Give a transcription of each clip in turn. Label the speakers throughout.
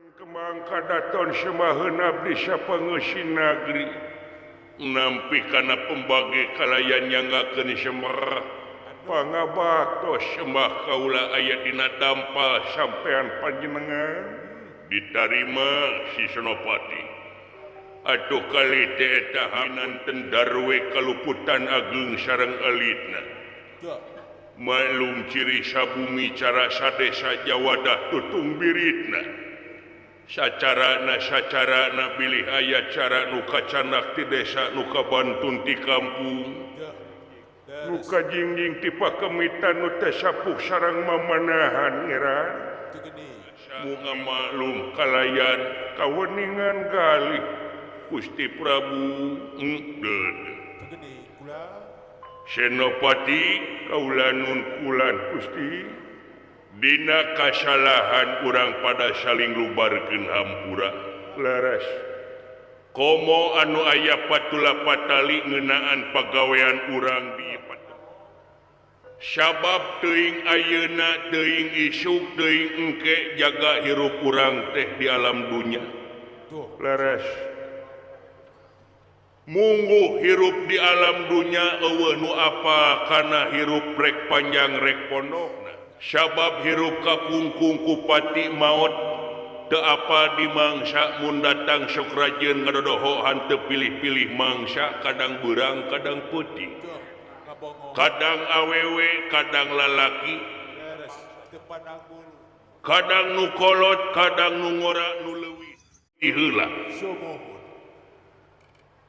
Speaker 1: Kembang kadaton semaheun abdi sapangeusi nagri nampi kana pembagi kalayan nyanggakeun semar pangabaktos sembah kaula aya dina dampal sampean panjenengan ditarima si Senopati. Atuh kali teh eta hananten darwe kaluputan ageung sareng alitna. Maklum ciri sabumi cara sadesa jawadah tutung biritna. Sacarana bilih aya cara nu kacanak ti desa nu kabantun ti kampung. Nu kajingjing ti pakemitan nu teh sapuh sareng mamanahan ngeran. Munga maklum kalayan kaweningan galih Gusti Prabu Senopati kaula nun kulan Gusti dina kasalahan urang pada saling lubarkeun hampura leres komo anu aya patula patali ngeunaan pagawean urang di sabab teuing ayeuna teuing isuk teuing engke jaga hirup urang teh di alam dunya leres. Mungguh hirup di alam dunya eueuh nu apa kana hirup rek panjang rek pondokna sabab hirup kakungkung ku pati maot teu apa di mangsa mun datang sok rajin ngadodohohan teu pilih-pilih mangsa kadang beurang kadang putih kadang awewe kadang lalaki kadang nu kolot kadang nu ngora nu leuwih diheula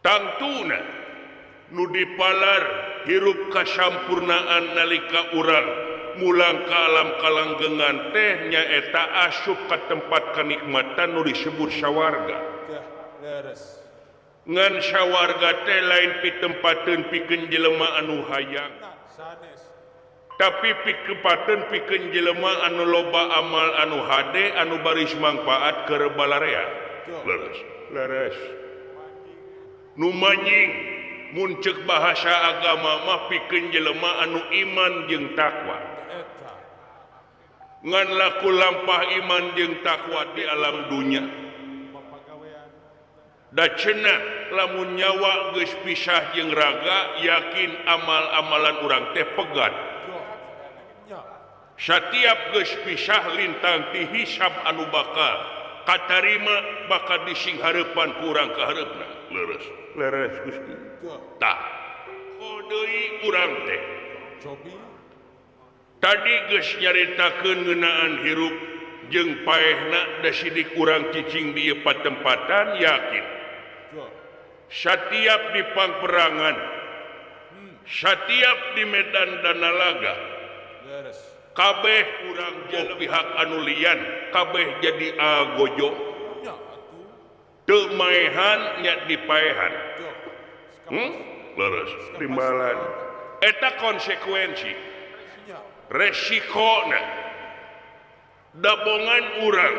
Speaker 1: tangtuna nu dipalar hirup kasampurnaan nalika urang mulang ka alam kalanggengan teh nyaeta asup ka tempat kenikmatan nu disebut sawarga. Ngan sawarga teh lain pitempateun pikeun jelema anu hayang, tapi pikepateun pikeun jelema anu loba amal anu hade anu baris mangpaat keur balarea. Leres leres. Nu manjing mun ceuk bahasa agama mah pikeun jelema anu iman jeung takwa. Ngan laku lampah iman jeung takwa di alam dunya. Da cenah lamun nyawa geus pisah jeung raga yakin amal-amalan urang teh pegat. Satiap geus pisah lintang ti hisab anu bakal katarima bakal disinghareupan ku urang ka hareupna. Leres leres Gusti. Tah deui urang teh tadi geus nyaritakeun ngeunaan hirup jeung paehna da sidik urang cicing di ieu patempatan yakin satiap di pangperangan satiap di medan danalaga kabeh urang jadi pihak anu lian kabeh jadi agojo teu maehan nya dipaehan. Leres timbalan eta konsekuensi resikona dabongan urang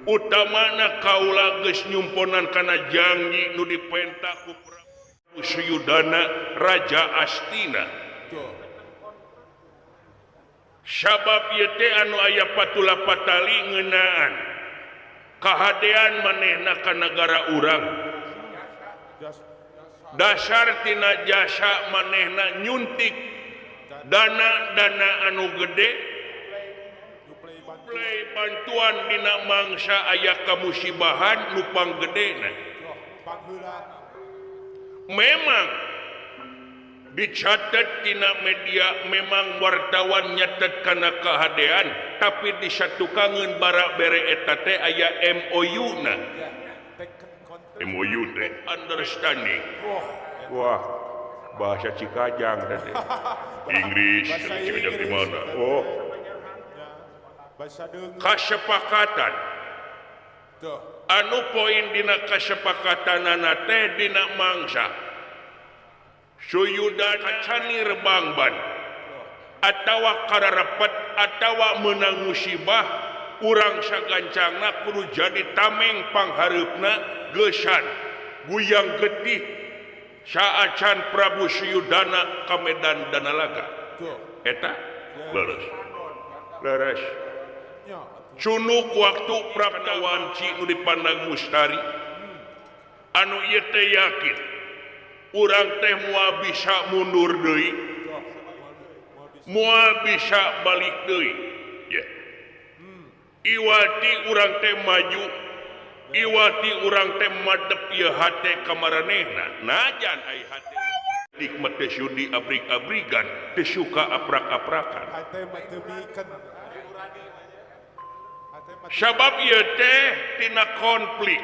Speaker 1: utamana kaula geus nyumponan kana janji nu dipenta ku Prabu Suyudana Raja Astina. Sabab ieu teh anu aya patula patali ngeunaan kahadean manehna ka nagara urang dasar tina jasa manehna nyuntik dana-dana anu gede play bantuan dina mangsa aya kamusibahan nu panggedena. Memang dicatat tina media memang wartawan nyatet kana kahadean tapi disatukangeun bara bere eta teh aya MOU na. MOU teh understanding. Wah, bahasa Cikajang teh. Inggris Cikajang di mana? Oh. Kasepakatan. Anu poin dina kasepakatanana teh dina mangsa. Suyudana canir bangban atawa kararepet atawa meunang musibah urang sagancangna kudu jadi tameng panghareupna geusan guyang getih saacan Prabu Suyudana ka Medan Danalaga. Eta leres leres. Cunuk waktu prapta wanci nu dipandang mustari anu ieu teh yakin urang teh moal bisa mundur deui moal bisa balik deui ya. Iwati urang teh maju iwati urang teh madep ieu hate ka maranehna najan ai hate nikmat teh sudi abrik-abrigan teh suka aprak-aprakan
Speaker 2: hate mah teu mikeun.
Speaker 1: Sabab ieu teh tina konflik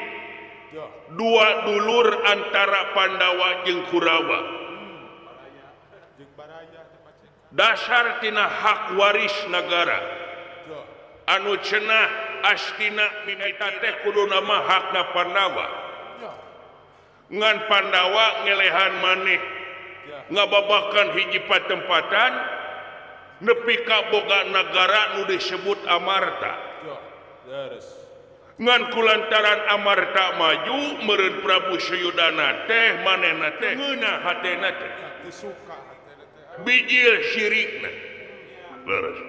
Speaker 1: dua dulur antara Pandawa jeung Kurawa dasar tina hak waris nagara anu cenah Astina mimita teh kudu nama hakna Pandawa ngan Pandawa ngelehan maneh ngababakan hiji patempatan nepi ka boga nagara nu disebut Amarta. Ngan kulantaran Amarta maju meureun Prabu Suyudana teh manehna teh ngeunah hatena teh bijil syirikna leres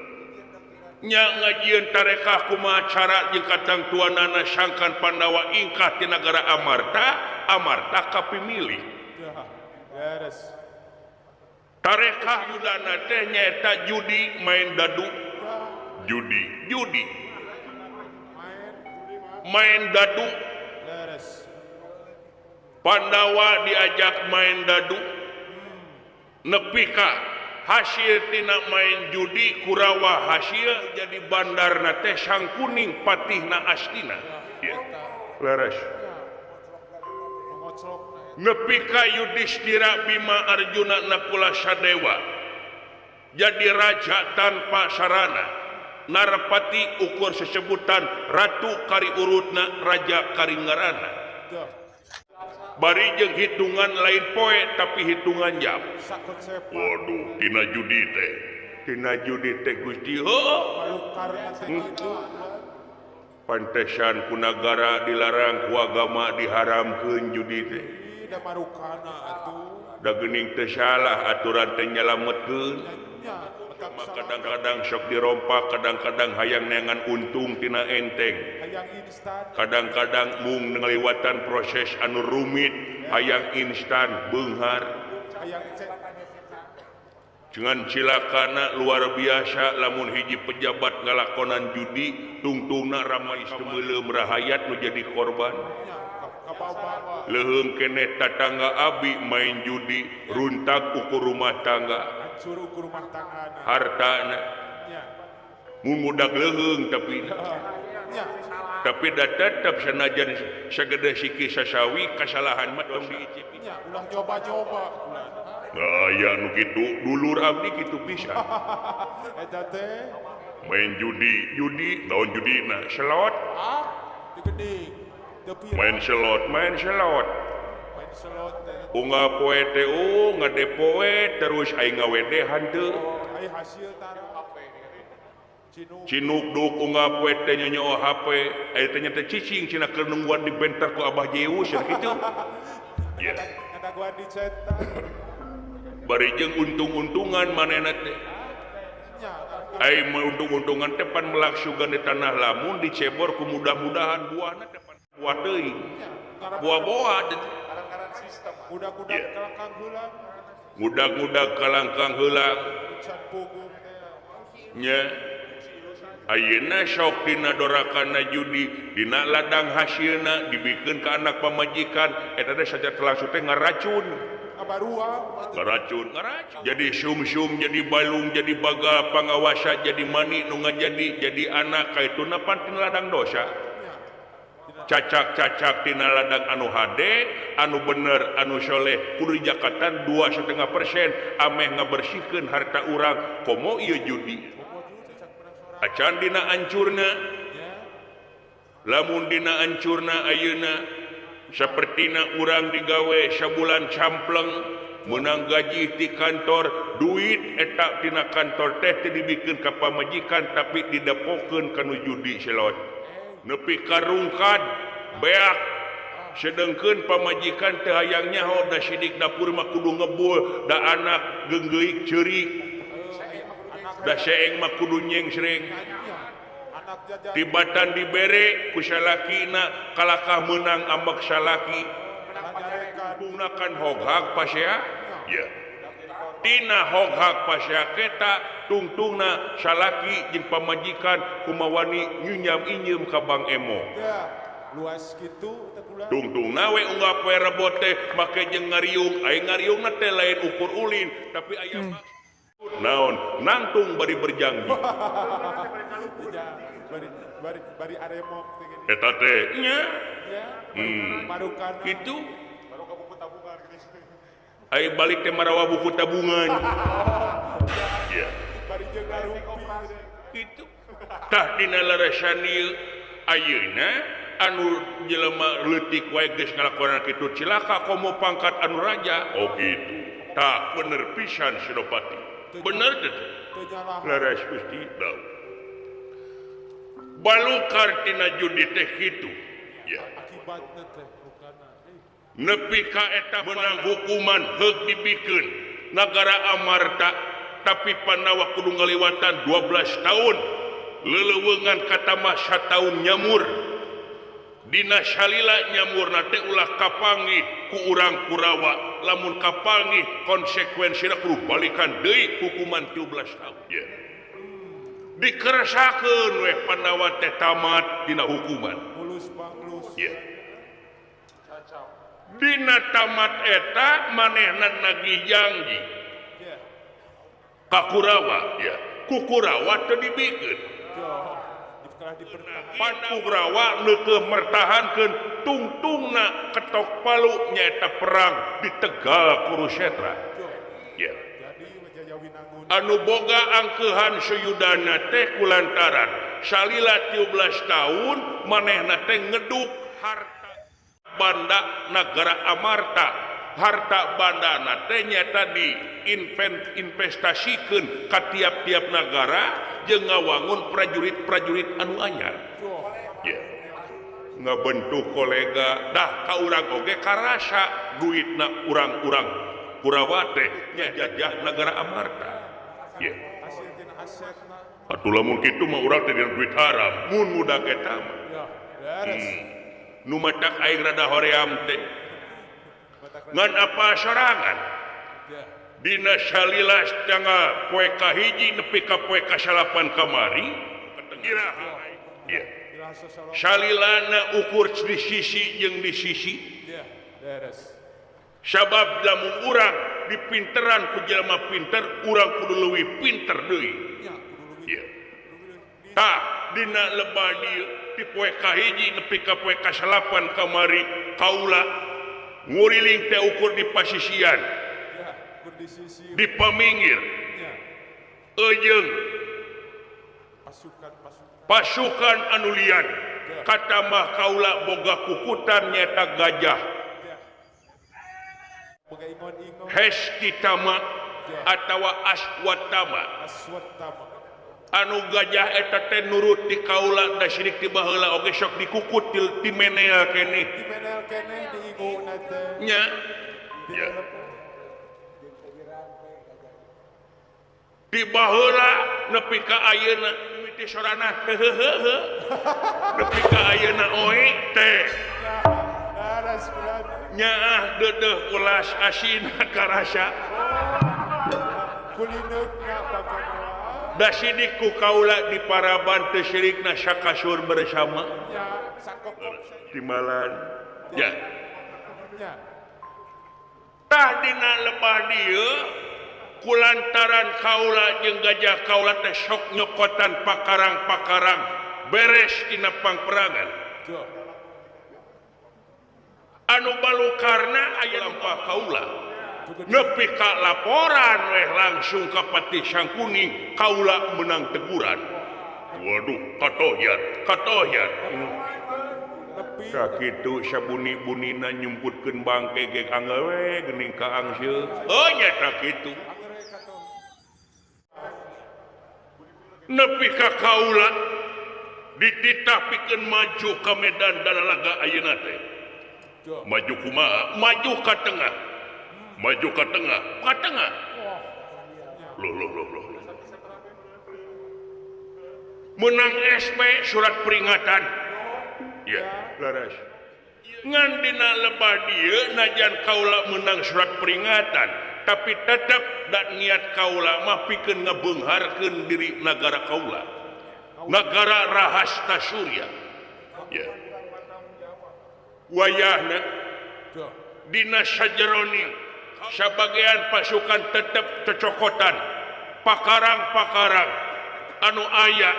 Speaker 1: nya ngajieun tarekah kumaha cara jeung katangtuanana sangkan Pandawa ingkah ti nagara Amarta Amarta kapimilih tarekah Yudana teh nyaeta judi main dadu judi judi main dadu. Pandawa diajak main dadu nepi ka hasil tina main judi Kurawa hasil jadi bandarna teh Sang Kuning patihna Astina ya. Leres nepi ka Yudhistira Bima Arjuna Nakula Sadewa jadi raja tanpa sarana Narapati ukur sesebutan ratu kari urutna raja kari ngaranna bari jeung hitungan lain poe tapi hitungan jam. Waduh tina judi teh tina judi teh Gusti heuh pantesan ku nagara dilarang ku agama diharamkeun judi teh da geuning teu salah aturan teh nyalametkeun. Kadang-kadang sok dirompak kadang-kadang hayang neangan untung tina enteng kadang-kadang mung ngaliwatan proses anu rumit hayang instan beunghar jangan cilakana luar biasa lamun hiji pejabat ngalakonan judi tungtungna ramai seumeuleum rahayat nu jadi korban leuheung keneh tatangga abi main judi runtak ukur rumah tangga hartana mun mudak leuheung tapi tapi da tetep sanajan sagede siki sasawi kasalahan mah tong diicip
Speaker 2: ulah nyoba-nyoba
Speaker 1: aya nu kitu dulur abdi kitu pisan
Speaker 2: eta teh
Speaker 1: main judi judi naon judina slot
Speaker 2: ah digedik
Speaker 1: main slot main slot unggal poe teh ngadepoe terus aing ngawedehan teu cinuk duk unggal poe teh nyonyo HP aya teh nya teh cicing cenah keur nungguan dibentar ku Abah Zeus cenah kitu ya bari jeung untung-untungan manehna teh ai untung-untungan teh pan melak sugan di tanah lamun dicebor ku mudah-mudahan buahna teh pan buah teuing buah-boa
Speaker 2: Kuda-kuda kalangkang heulang
Speaker 1: mudah-mudah kalangkang heulang nya ayeuna sok dina dorakana judi dina ladang hasilna dibikeun ka anak pamajikan eta teh saja langsung teh ngaracun ngaracun jadi sum-sum jadi balung jadi bagal pangawasa jadi mani nu ngajadi jadi anak kaituna pan tina ladang dosa cacak-cacak tina ladang anu hade anu bener anu soleh kudu jakatan 2,5% ameh ngabersihkeun harta urang komo ieu judi acan dina ancurna lamun dina ancurna ayeuna sapertina urang digawe sabulan campleng menang gaji di kantor duit eta tina kantor teh teu dibikeun ka pamajikan tapi didepokeun kana judi selot nepi ka rungkad beak sedengkeun pamajikan teu hayang nyaho da sidik dapur mah kudu ngebul da anak geunggeuk ceurik da seeng mah kudu nyengsreng Tibatan dibere ku salakina kalakah meunang ambek salaki. Gunakan hoghag pasea ya. Tina hoghag pasea keta tungtungna salaki jeung pamajikan kumawani nyunyam inyeum ka Bang Emo.
Speaker 2: Luas kitu teh kula.
Speaker 1: Tungtungna we unggal poe Rebo teh make jeung ngariung, aya ngariungna teh lain ukur ulin tapi aya naon nangtung bari berjanji.
Speaker 2: Bari bari aremok teh gini.
Speaker 1: Eta teh nya.
Speaker 2: Marukan.
Speaker 1: Kitu. Ayo balik teh marawa buku tabungan. Ya.
Speaker 2: Bari jeung ngarupi.
Speaker 1: Kitu. Tah dina larasan ieu ayeuna anu jelema leutik wae geus ngalakonan kitu cilaka komo pangkat anu raja. Oh kitu. Tah bener pisan Senopati. Bener teh. Laras Gusti Daud. Balukar tina judi teh kitu. Ya.
Speaker 2: Akibatna teh
Speaker 1: nepi ka eta menang hukuman heuk dibikeun nagara Amarta tapi Pandawa kudu ngaliwatan 12 tahun leleuweungan katamah sataun nyamur dina salila nyamurna teh ulah kapanggih ku urang Kurawa lamun kapanggih konsekuensina kudu balikan deui hukuman 13 tahun ya. Dikeresakeun we Pandawa teh tamat dina hukuman
Speaker 2: mulus panglus
Speaker 1: ya. Dina tamat eta manehna nagih janji ka Kurawa ya. Ku Kurawa teu dibikeun. Kurawa neukeuh mertahankeun tungtungna ketok palu nyaeta perang di Tegal Kurusetra ya. Anu boga angkeuhan Suyudana teh kulantaran salila 13 tahun manehna teh ngeduk harta banda nagara Amarta. Harta bandana teh nyata di investasikeun ka tiap-tiap nagara jeung ngawangun prajurit-prajurit anu anyar ya. Ngabentuk kolega dah ka urang oge karasa duitna urang-urang Kurawa teh nyajajah nagara Amarta ya. Atuh lamun kitu mah urang teh duit haram mun muda eta mah. Nu matak aing rada hoream teh ngan apa sorangan dina salila tanggal poe kahiji nepi ka poe kasalapan kamari iraha ya. Salilana ukur di sisi jeung di sisi sabab lamun urang dipinteran ku jelema pinter urang kudu leuwih pinter deui ya. Tah dina lebah dieu di poe kahiji nepi ka poe kasalapan kamari kaula nguriling teh ukur di pasisian di paminggir eujeung pasukan anu lian katamah kaula boga kukutan nyaeta gajah Hestitama atawa Aswatama anu gajah eta teh nurut di kaula da sirik ti baheula oge sok dikukut di menel keneh
Speaker 2: di menel keneh diinguna teh
Speaker 1: nya ya. Di baheula nepi ka ayeuna mimiti sorana heuheuh nepi ka ayeuna oe teh nyaah deudeuh ulas asin karasa
Speaker 2: kulineukna pakamoa
Speaker 1: da sidik ku kaula di paraban teu sirikna sakasur bersama timalan ya. Tah dina lebah dieu kulantaran kaula jeung gajah kaula teh sok nyokotan pakarang-pakarang beres dina pangperangan anu balukarna aya lampah kaula nepi ka laporan weh langsung ka Patih Sangkuni kaula menang teguran. Waduh katoyan katoyan sakitu sabuni-bunina nyumputkeun bangke ge angel we geuning ka angseut. Oh nya kitu nepi ka kaula dititah pikeun maju ka medan dalaga ayeuna teh. Maju kumaha? Maju ka tengah. Maju ka tengah, ka tengah. Loh loh loh loh. Menang SP surat peringatan. Ya, laras. Ngan dina lebah dieu najan kaula menang surat peringatan, tapi tetep dak niat kaula mah pikeun ngabeungharkeun diri nagara kaula. Nagara Rahasta Surya. Ya. Wayahna dina sajeroni sabagian pasukan tetep cocokotan pakarang-pakarang anu aya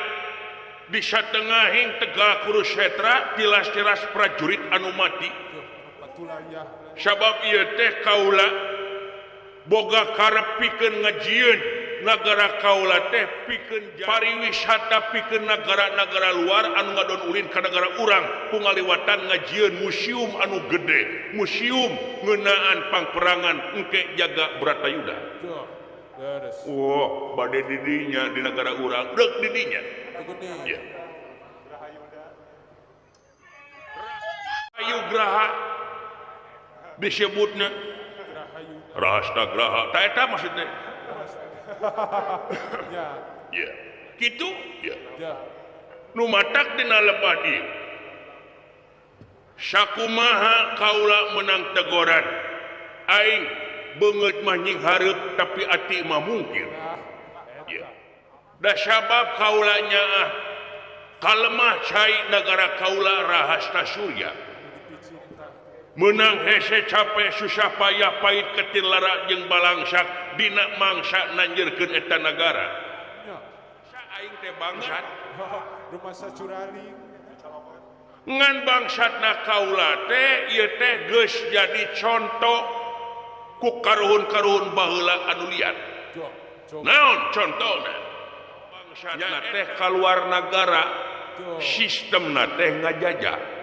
Speaker 1: di satengahing Tegal Kurusetra tilas-tilas prajurit anu mati. Sabab ieu teh kaula boga karep pikeun ngajieun nagara kaula teh pikeun pariwisata pikeun nagara-nagara luar anu ngadon ulin ka nagara urang ku ngaliwatan ngajieun museum anu gede, museum ngeunaan pangperangan engke jaga Bratayuda. Oh, bade didinya di nagara urang, deuk didinya. Ya. Rahayu Graha disebutna Rahasta Graha. Ta eta maksudna.
Speaker 2: Ya.
Speaker 1: Ya. Kitu? Ya. Nu matak dina lebah dieu. Sakumaha kaula menang tegoran. Aing beungeut mah nying hareup tapi ati mah mungkir. Ya. Da sabab kaula nyaah kalemah cai nagara kaula Rahasta Surya. Menang hese capek susah payah pahit ketin lara jeung balangsak dina mangsa nanjeurkeun eta nagara. Sa aing teh bangsat.
Speaker 2: Rumasa curali.
Speaker 1: Ngan bangsatna kaula teh ieu teh geus jadi contoh ku karuhun-karuhun baheula anu liat. Naon contona? Bangsatna teh kaluar nagara, sistemna teh ngajajah.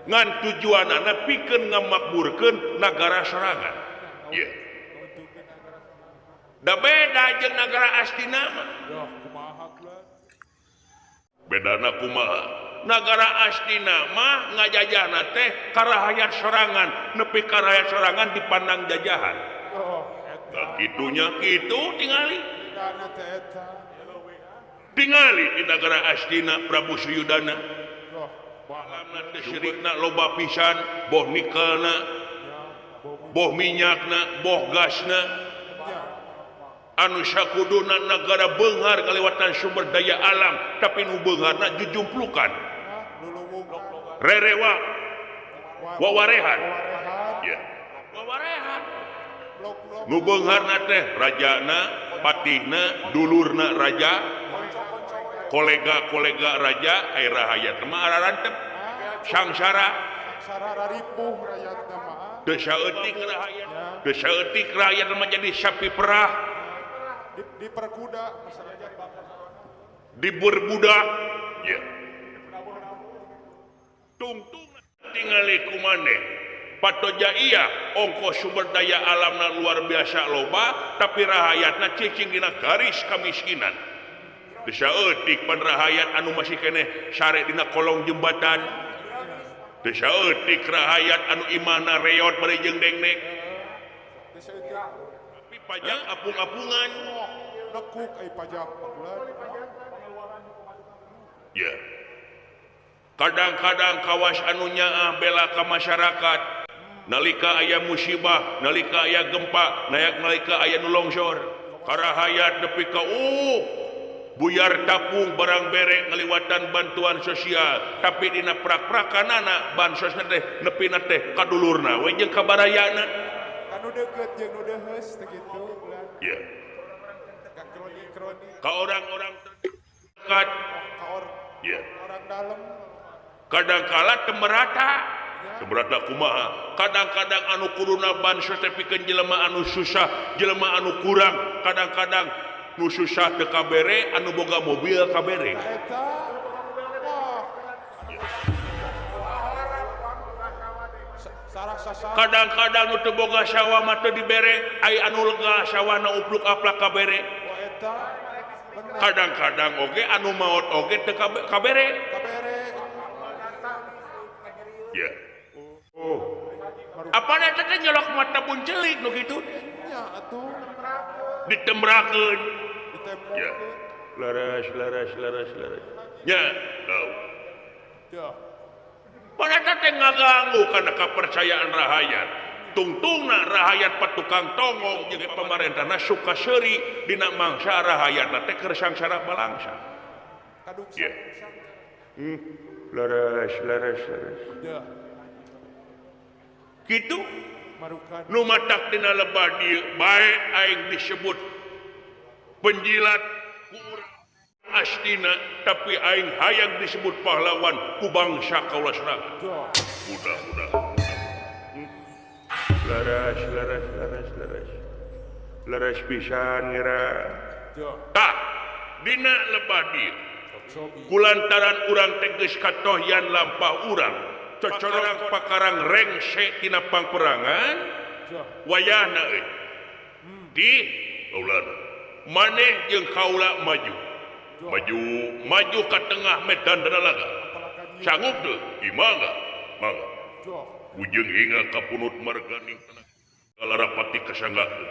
Speaker 1: Ngan tujuanana pikeun ngamakmurkeun nagara sorangan. Ieu. Da beda jeung nagara Astina mah. Bedana kumaha? Nagara Astina mah ngajajahna teh karahayat sorangan, nepi karahayat sorangan dipandang jajahan. Nah, kitunya kitu tingali. Tingali di nagara Astina Prabu Suyudana. Alamna teh syirikna loba pisan, boh nikelna, boh minyakna, boh gasna. Anu sakuduna nagara beunghar kaliwatan sumber daya alam, tapi nu beungharna jujumplukan. Rerewa wawarehan. Ya. Wawarehan. Nu beungharna teh rajana, patihna, dulurna raja, kolega-kolega raja, ai rahayat mah ararantep sangsara.
Speaker 2: Ripuh rakyatna mah.
Speaker 1: Teu saeutik rahayat, teu saeutik rakyat mah jadi sapi perah.
Speaker 2: Diperkuda masyarakat
Speaker 1: diberbudak. Ya. Tungtung tingali ku maneh. Patoja iya ongko sumber daya alamna luar biasa loba tapi rahayatna cicing dina garis kamiskinan. Bisa eutik pan rahayat anu masih keneh sare dina kolong jembatan. Bisa eutik rahayat anu imana reot bari jeung dengdek. Tapi pajak apung-apungan.
Speaker 2: Nekuk ai pajak bulan.
Speaker 1: Ya. Kadang-kadang kawas anu nyaah bela ka masyarakat. Nalika aya musibah, nalika aya gempa, nalika aya nu longsor. Karahayat nepi ka buyar tapung barang bere ngaliwatan bantuan sosial, tapi dina prak-prakanana bansosna teh nepina teh ka dulurna we jeung ka barayana.
Speaker 2: Ka nu deukeut jeung nu deuheus teh kitu.
Speaker 1: Ya. Ka orang-orang terdekat. Ya.
Speaker 2: Orang dalem.
Speaker 1: Kadang-kala teu merata. Teu merata kumaha? Kadang-kadang anu kuduna bansos teh pikeun jelema anu susah, jelema anu kurang, kadang-kadang nu susah teu kabere, anu boga mobil kabere. Kadang-kadang nu teu boga sawah mah teu dibere, ai anu lega sawahna upluk aplak kabere. Kadang-kadang oge anu maot oge teu kabere. Ya. Oh. Apa eta teh nyolok mata buncelik nu kitu?
Speaker 2: Nya atuh.
Speaker 1: Ditembrakeun. Ya. Leres leres leres leres. Nya, tahu. Pada teh ngaganggu kana kepercayaan rahayat. Tungtungna rahayat patukang tongong jeung pamarentahna suka seuri dina mangsa rahayatna teh keur sangsara balangsa. Ya. Leres leres leres. Kitu nu matak dina lebah dieu bae aing disebut penjilat ku urang Astina tapi aing hayang disebut pahlawan ku bangsa kaula sorangan. Udah udah. Leres leres leres leres. Leres pisan ngira. Tah dina lebah dieu kulantaran urang teh geus katohyan lampah urang cocorong pakarang rengse tina pangperangan wayahna euy di kaulana maneh jeung kaula maju maju maju ka tengah medan dalaga sanggup teu mangga mangga bujeng hingga ka punut marganing kalarapati kasanggakeun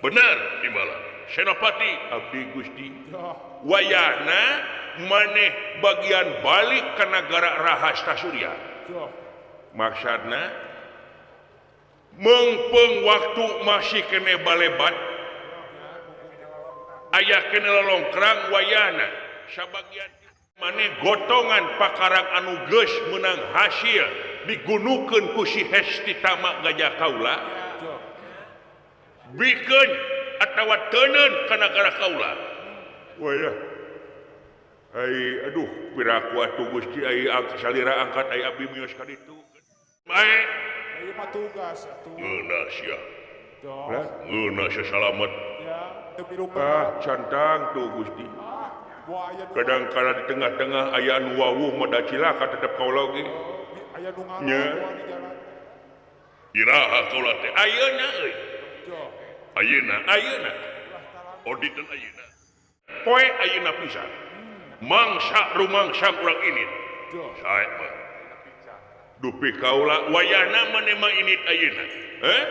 Speaker 1: bener imbalan Senopati abdi Gusti wayahna maneh bagian balik ka nagara Rahasta Surya maksudna mengpeng waktu masih kene balebat aya kene lolongkrang wayahna sabagian maneh gotongan pakarang anu geus meunang hasil digunukeun ku si Hesti Tama Gajah Kaula bikeun atawa teuneun ka nagara kaula wayah ai aduh piraku atuh Gusti ai salira angkat ai abdi mios ka ditu bae
Speaker 2: ieu mah tugas atuh
Speaker 1: ngeunah sia ngeunah sia salamet ah cantang tuh Gusti kadang-kala di tengah-tengah aya anu wawuh mah da cilaka tetep kaula oge
Speaker 2: aya nu
Speaker 1: nya iraha kaula teh ayeuna euy ayeuna ayeuna oditeun ayeuna poe ayeuna pisan mangsa rumangsa urang ini sae mah dupi kaula wayahna maneh mah init ayeuna eh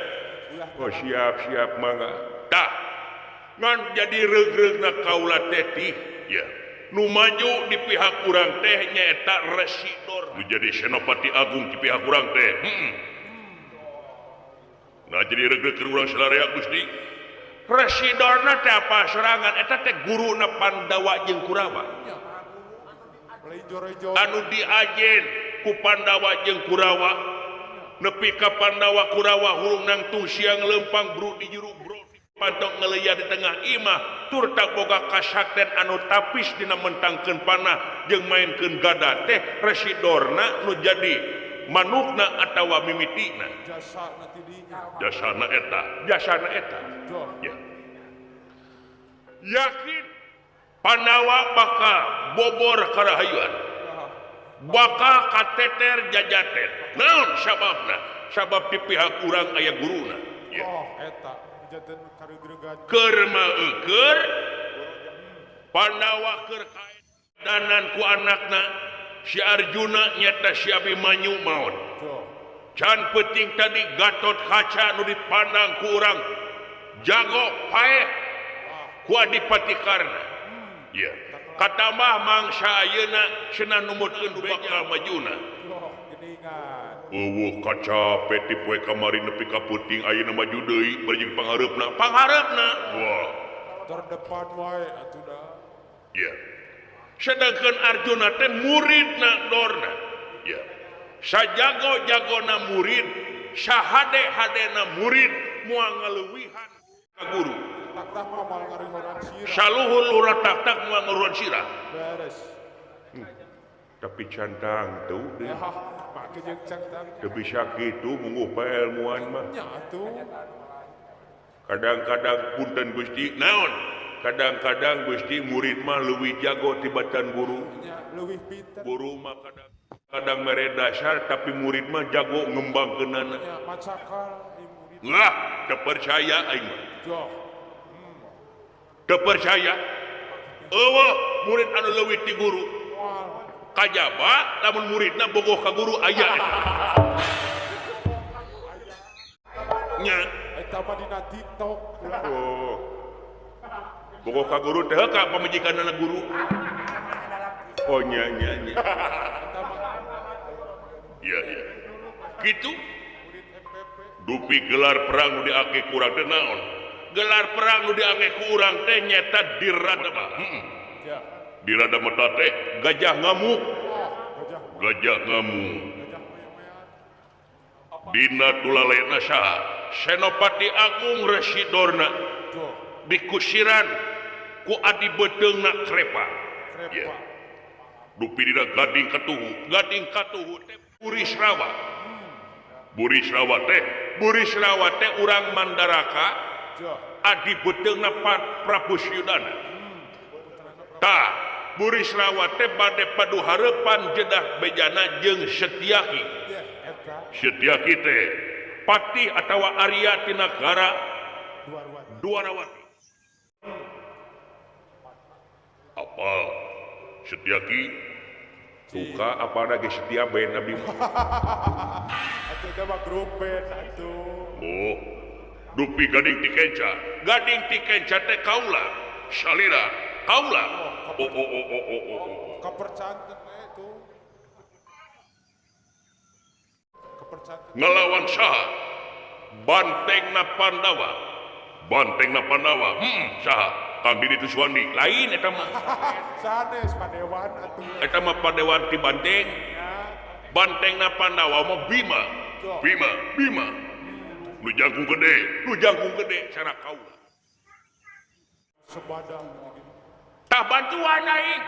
Speaker 1: oh siap siap mangga tah ngan jadi reug-reugna kaula teh tih ya nu maju di pihak urang teh nyaeta Residor nu jadi Senopati Agung di pihak urang teh nah jadi reug-reug keur urang salarea Gusti Residorna teh apa serangan eta teh guruna Pandawa jeung Kurawa anu diajen ku Pandawa jeung Kurawa nepi ka Pandawa Kurawa hurung nangtung siang lempang bru di juru bro pantok ngeleya di tengah imah turta boga kasakten anu tapis dina mentangkeun panah jeung mainkeun gada teh Residorna nu jadi manukna atawa mimitina jasana eta jasana eta ya. Yakin Pandawa bakal bobor karahayuan bakal kateter jajaten naon sababna sabab di pihak urang aya guruna ya.
Speaker 2: Oh eta jajaten kareugregan
Speaker 1: keur mah Pandawa keur kaedanan ku anakna si Arjuna nyata si Abimanyu maot can penting tadi Gatot Kaca nu dipandang ku urang jago paeh ku Adipati Karna ya katambah mangsa ayeuna cenah numutkeun bakal majuna eueuh kacape ti poe kamari nepi ka peuting ayeuna maju deui bari jeung panghareupna panghareupna wah
Speaker 2: terdepan wae atuh da
Speaker 1: ya sedangkan Arjuna teh muridna Dorna ya sajago-jagona murid sahade-hadena murid moal ngaleuwihan ka guru saluhur-luhur tak-tak moal ngaruhan sirah
Speaker 2: beres
Speaker 1: tapi cantang tuh
Speaker 2: ya make jeung cantang
Speaker 1: teu bisa kitu mungguh paelmuan mah
Speaker 2: nya atuh
Speaker 1: kadang-kadang punten Gusti naon kadang-kadang Gusti murid mah leuwih jago tibatan guru
Speaker 2: leuwih pinter
Speaker 1: guru mah kadang mere dasar tapi murid mah jago ngembangkeunana
Speaker 2: nya macakal di murid
Speaker 1: lah teu percaya aing mah teu percaya eueuh murid anu leuwih ti guru kajaba lamun muridna bogoh ka guru aya eta nya
Speaker 2: eta mah dina TikTok
Speaker 1: oh Bogoh ka guru teh ka pamajikanna guru. Oh nya nya nya. Iya iya. Kitu dupi gelar perang nu diangge ku urang teh naon? Gelar perang nu diangge ku urang teh nyata Dirada. Heeh. Dirada Meta teh gajah ngamuk. Gajah ngamuk. Dina tulalena saha? Senopati Agung Resi Dorna dikusiran ku adi beuteungna Krepa. Yeah. Dupi dina gading katuhu, gading katuhu teh Burisrawa. Burisrawa teh, Burisrawa teh urang Mandaraka, adi beuteungna Prabu Suyudana. Tah, Burisrawa teh bade padu hareupan jedah bejana jeung Setyaki. Setyaki teh patih atawa Arya Tinagara Dwarawati. Apal Setyaki suka apa lagi setia band abdi mah.
Speaker 2: Atuh teh mah grup band atuh.
Speaker 1: Oh, dupi gading ti kenca. Gading ti kenca teh kaula, salira, kaula. Oh oh oh oh oh oh.
Speaker 2: Kapercanten itu.
Speaker 1: Ngelawan saha? Bantengna Pandawa. Bantengna Pandawa. Saha? Kang Didi Tuswandi. Lain eta mah.
Speaker 2: Sanes Padewan atuh.
Speaker 1: Eta mah Padewan ti Banteng. Bantengna Pandawa mah Bima. Bima, Bima. Nu jangkung gede, nu jangkung gede cara kaula.
Speaker 2: Sebadang.
Speaker 1: Tah bantuan aing.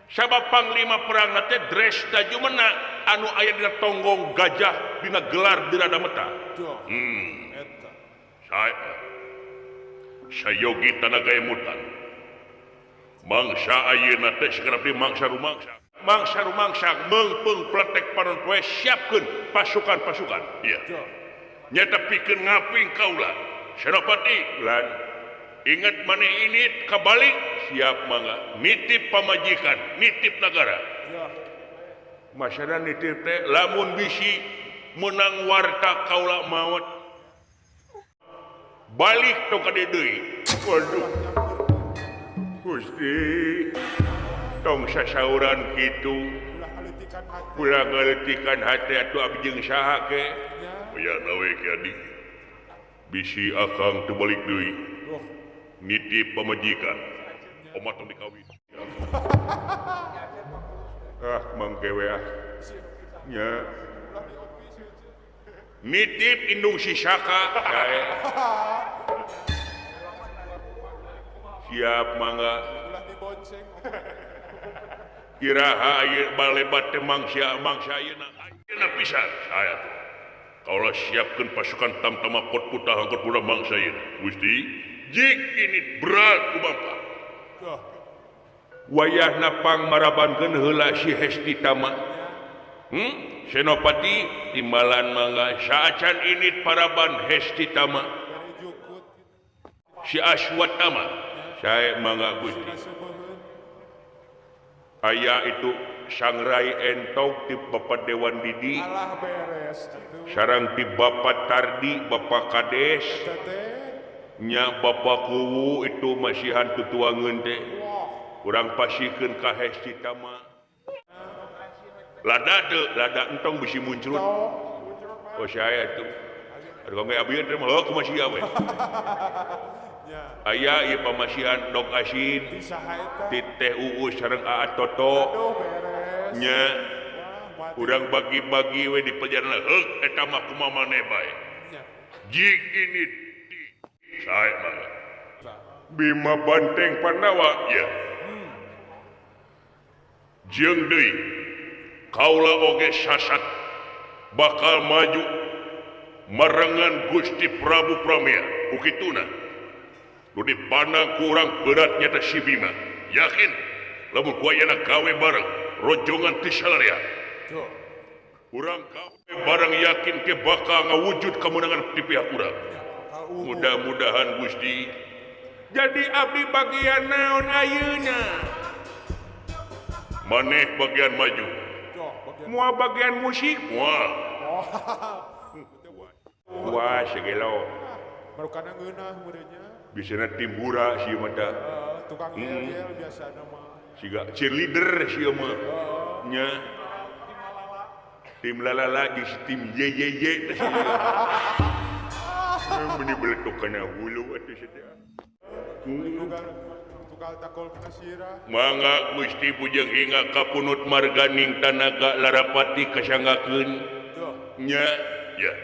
Speaker 1: Sabab panglima perang teh Dresta Jumena anu aya dina tonggong gajah dina gelar Dirada Meta. Eta. Sayogi tanaga emutan. Mangsa ayeuna teh sakerep di mangsa rumangsa. Mangsa rumangsa meungpeung pletek panon poe siapkeun pasukan-pasukan. Iya. Nyata pikeun ngaping kaula. Senopati lan ingat maneh ini kabalik siap mangga nitip pamajikan nitip negara. Masyarakat nitip teh lamun bisi menang warta kaula maot balik tong ka dieu deui. Waduh Gusti tong sasauran kitu ulah ngaleutikan hate atuh abdi jeung saha ke aya we ki adi bisi akang teu balik deui nitip pamajikan omat tong dikawin. Ah mangke we ah nya nitip indung si Saka kae siap mangga iraha ieu balebat teh mangsa mangsa ayeuna ayeuna pisan saya tuh kaula siapkeun pasukan tamtama kot putah angkot pura mangsa ayeuna Gusti jik ini berat ku bapa. Wayahna pangmarabankeun heula si Hesti Tama. Senopati timbalan mangga saacan ini paraban Hesti Tama. Si Aswatama sae mangga Gusti. Aya itu Sangrai Entok ti Bapak Dewan Didi. Sareng ti Bapak Tardi, Bapak Kades. Nya Bapak Kuwu itu masihan tutuangeun teh. Urang pasikeun ka Hesti Tama. Lada teu, lada entong bisi muncrut. Oh saya tuh. Aduh kami abdi teh mah heuh kumaha sia we. Aya ieu pamasihan dog asin. Ti Teh Uus sareng Aa Toto. Nya urang bagi-bagi we di perjalanan heuk eta mah kumaha maneh bae. Jik ini sae mangga. Bima Banteng Pandawa ya. Jeung deui kaula oge sasat bakal maju merengan Gusti Prabu Pramea ku kituna. Nu dipandang ku urang berat nyata si Bima. Yakin lamun ku ayana gawe bareng rojongan ti salaria. Urang gawe bareng yakin ke bakal ngawujud kemenangan di pihak urang. Mudah-mudahan Gusti. Jadi abdi bagian naon ayeuna? Maneh bagian maju. Moal bagian musik moal. Wah segelo.
Speaker 2: Baru kana ngeunah meureunnya.
Speaker 1: Biasana tim hura sih mah tah.
Speaker 2: Tukang yel-yel biasana mah.
Speaker 1: Siga cheerleader sih mah. Nya. Tim lalala geus tim YYY. Meni beletuk kana hulu atuh saja. Mangga Gusti Bujeng hingga kapunut marganing tanaga larapati kasanggakeun nya ya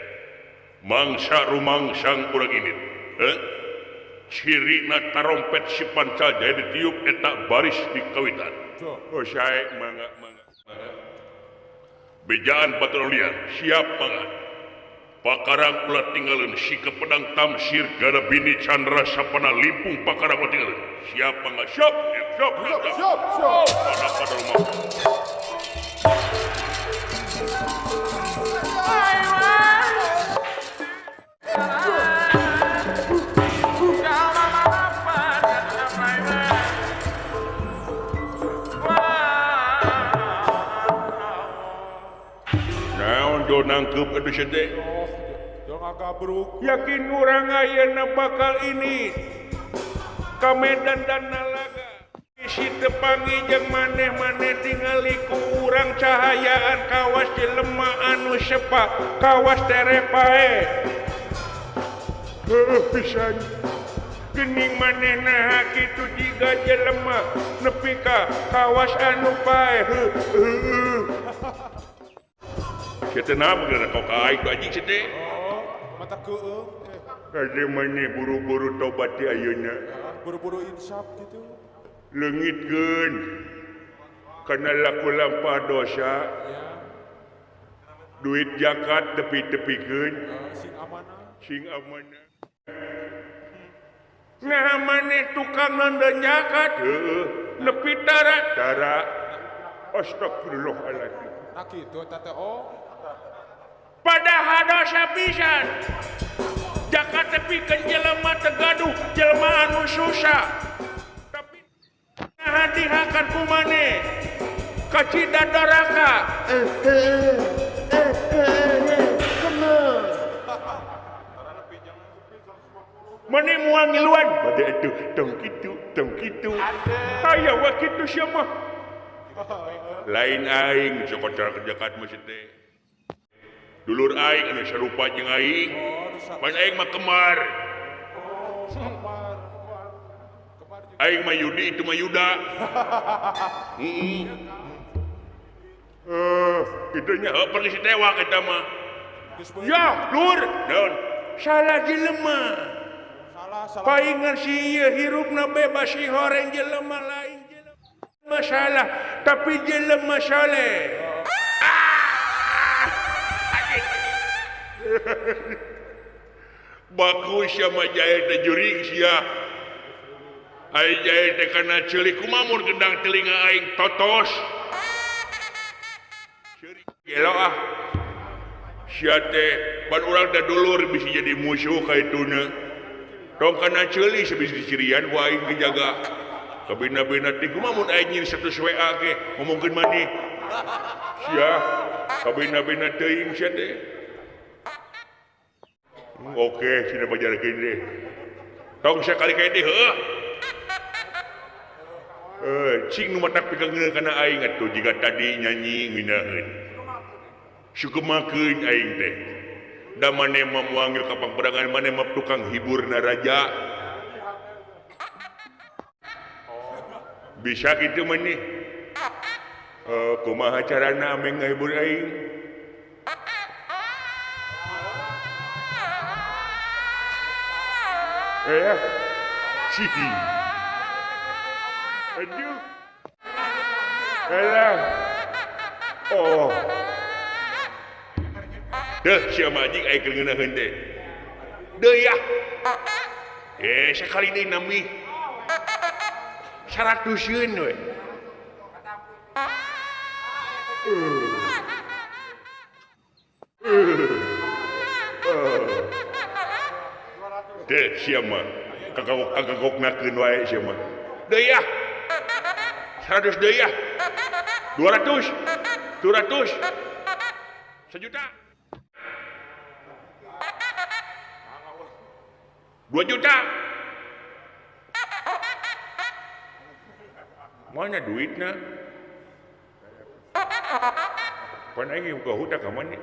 Speaker 1: mangsa rumangsang urang ini cirina tarompet si panca jaya ditiup eta baris di kawitan. Oh sae mangga mangga bejaan patrolian siap mangga Pakarang ulah tinggalin si kepedang tamsir gada bini Chandra sapana limpung pakarang ulah tinggalin siapa nggak siap siap siap siap siap pada pada rumah naon do nangkep aduh sete yakin urang ayeuna bakal ini ka Medan dan Nalaga isi tepangi jeung maneh-maneh tingali ku urang cahayaan kawas jelema anu sepa kawas tere pae heuh pisan geuning maneh naha kitu jiga jelema nepi ka kawas anu pae heuh kitu naha geura ka aing anjing teh
Speaker 2: mata keung
Speaker 1: kade maneh buru-buru tobat di ayeuna
Speaker 2: buru-buru insaf gitu
Speaker 1: leungitkeun kana laku lampah dosa
Speaker 2: ya.
Speaker 1: Duit zakat tepi-tepikeun
Speaker 2: sing amanah
Speaker 1: sing amanah nah maneh tukang nonton zakat heuh nepi tara tara astagfirullahaladzim
Speaker 2: nah kitu eta teh oh
Speaker 1: padahal dosa pisan zakat tepikeun jelema teu gaduh jelema anu susah tapi naha dihakan ku maneh kacida doraka maneh moal ngiluan bade atuh tong kitu aya wa kitu sia mah lain aing sok cara zakat mah teh dulur aing anu sarupa jeung aing pan aing mah kemar aing mah Yudi itu mah Yuda heeh kitu nya heuh pergi si tewak eta mah ya lur naon salah jelema
Speaker 2: salah
Speaker 1: paingan si ieu hirupna bebas si horeng jelema lain jelema salah tapi jelema saleh. Bagus sama jahe teh jurig sia. Ai jahe teh kana ceuli kumaha mun gendang telinga aing totos. Ceurik gelo ah. Sia teh pan urang teh dulur bisa jadi musuh ka ituna. Tong kana ceuli sabis dicirian ku aing dijaga. Kabina-bina teh kumaha mun aing nyin 100 WA ge ngomongkeun maneh. Sia kabina-bina teuing sia teh. Oke, sudah pajarkeun deh. Tong sakali kae teh heuh. Cing nu matak pikeungeun kana aing atuh jiga tadi nyanyi ngeunaheun. Sukemakeun aing teh. Da maneh mah moal ka pangpedangan maneh mah tukang hiburna raja. Bisa kitu maneh. Kumaha carana ameng ngahibur aing? Si. Aduh. Alah. Oh. Deh sia mah anjing aing keur ngeunaheun teh. Deui ah. Sekali deui nami. 100-eun we. Deh sia mah kagok-kagoknakeun wae sia mah. Deui ah. 100 deui ah. 200. 200. 1 juta. 2 juta. Mana duitna? Pan aing buka hutang ka mana?